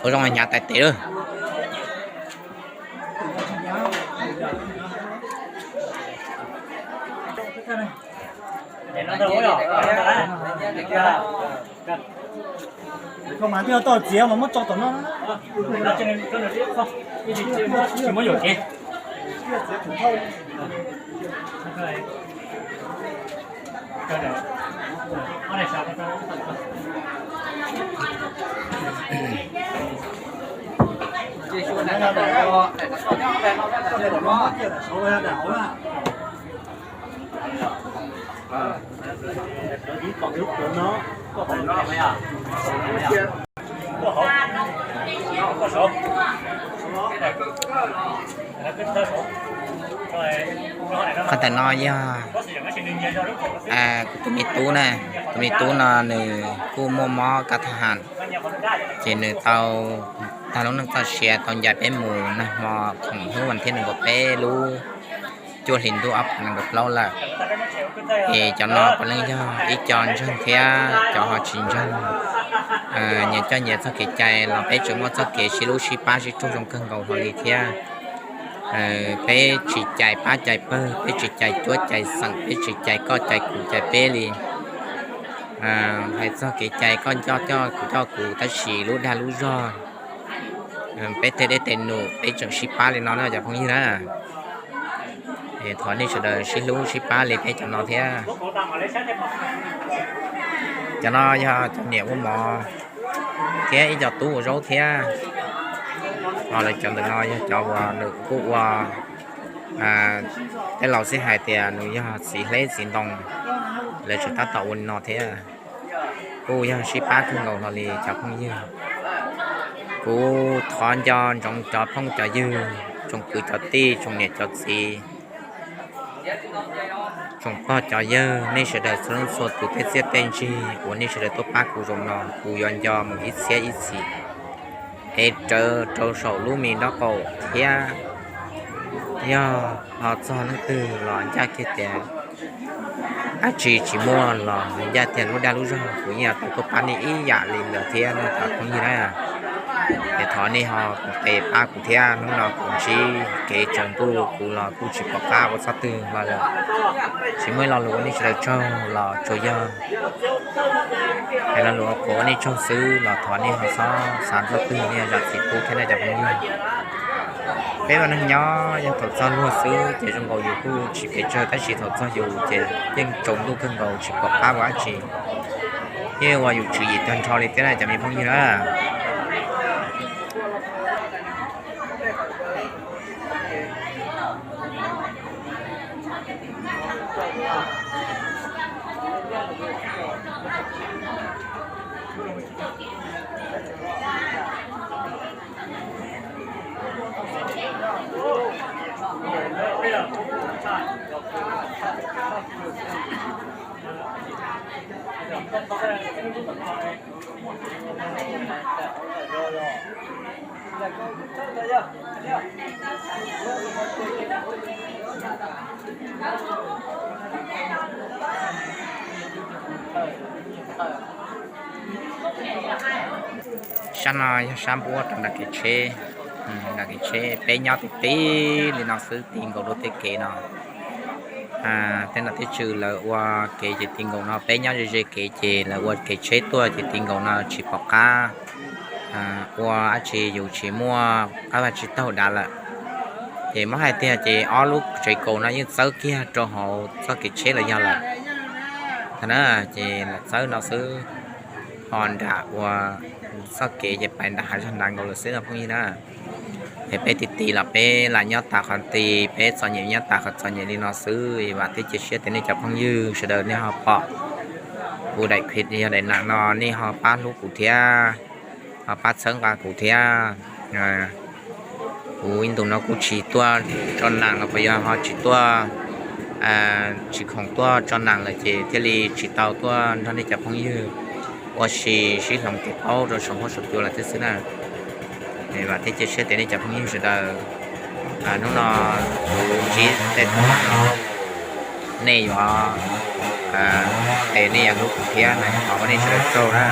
Ua zoo hnyav tais tes lawm. Koj mas twb tau txiav mas muab tso tom no. Qhov ntawm no yog kuv tus me tub na, tus me tub no nws kuj muaj mob kab thaj ham, ces nws tau tag lub neej txoj sia tau ncaim peb mus nag hmo khoom hnub vas thib nees nkaum peb lub cuaj hlis ntuj ob phav nees nkaum plaub lawm. Es cov no puav leej yog ib co ntseeg thiab cov ho tsis ntseeg, nyias coj nyias txoj kev cai los peb tseem muaj txoj kev sib hlub sib pab sib tsaug zoo kawg nkaus hlo li thiab. Peb tsis cais pab cais pawg, peb tsis cais cuab cais xeem, peb tsis cais koj cais kuv cais peb li. Hais txog kev cai koj coj coj kuv coj kuv tab sis lub dag lub zog, peb tej dej tej num peb tseem sib pab li no na cov phooj ywg na. Es thov nej sawv daws sib hlub sib pab li peb cov no thiab. Cov no yog cov niam ua mov thiab ib co tub ua zaub thiab. Ho lawv cov ntawm no yog cov uas nws kuj ua, tej laus xib hais tias nws yog txiv hleb txiv ntoo, lawv tseem tab tom ua li no thiab. Kuj yog sib pab kawg nkaus hlo li cov phooj ywg. Kuv thov nco ntsoov cov phooj cov ywg, tsoom kwv cov tij, tsoom niam cov txiv, tsoom pog cov yawg, nej sawv daws txhua leej txhua tus tej txiaj tej ntsig uas nej sawv daws tuaj pab kuv zaum no kuv yuav nco mus ib txhiab ib txhis, es rawv rau saum lub me nraub qaum thiab. Yog ho txog leej twg los ncaj kiag tias dab tsi tsis muaj los ncaj tiag lub dag lub zog kuv yeej yuav tau tuaj pab nej ib yam li ntawd thiab no cov phooj ywg na. Es thov nej ho tes pab kuv thiab, hnub no kuv ntsib kev tsaus ntuj kuv los kuj tsis pom qab ua txhob twg hlo lawm. Tsis muaj ib lo lus ua nej sawv daws tsaug los tsuas yog hais lo lus ua quav ua nej tsaug xwb los thov nej ho txhob xav txhob twg, nej yog zam txim pub thiab na cov phooj ywg. Peb ua neeg nyob yog thaum txog luag xwb ces zoo nkaus yus kuj tsis pes tsawg tab sis thaum txog yus ces yeej tsaus ntuj kawg nkaus tsis pom qab ua dab tsi. Yeej ua yus tswv yim tag nrho li thiab na cov me phooj ywg na. Sab no yog sab npuab rau nram kev tsheb, nram kev tsheb peb nyob ti ti li no xwb ti nkaus rau tej kev no. Tej nom tej tswv lawv ua kev ces ti nkaus no, peb nyob ze ze kev ces lawv ua kev tsheb tuaj ces ti nkaus no tsis pom qab ua dab tsi, yus tsis muaj qab vaj tsib taug dav lawm. Ces muab hais tiag ces ob lub tsev kaus no yeej txawb kiag rau hauv txoj kev tsheb los yog lawm. Thaum na ces lam txawb no xwb, ho nram ua txoj kev ces pais nram hav zog nrad nkaus lawm xwb no phooj ywg na. Es peb ti ti los peb lam nyob tas qhov ti, peb txom nyem nyob tas qhov txom nyem li no xwb, vam thiab cia siab tias nej cov phooj ywg sawv daws nej ho pom Kuv daim clip yog daim nam no nej ho pab hlub kuv thiab, ho pab txhawb nqa kuv thiab. Kuv ib ntus no kuj tsis tuaj tso nam los puas yog ho tsis tuaj, tsis khoom tuaj tso nam lawm ces thiaj li tsis tau tuaj nrog nej cov phooj ywg ua si sib hloov kev paub rau saum huab saum cua lawm thiab xwb na. Vam thiab cia siab tias nej cov phooj ywg sawv daws, hnub no kuv ntsib tej thaum no nej yuav, es nej yuav hlub kuv thiab na, thov ua nej sawv daws tsaug na.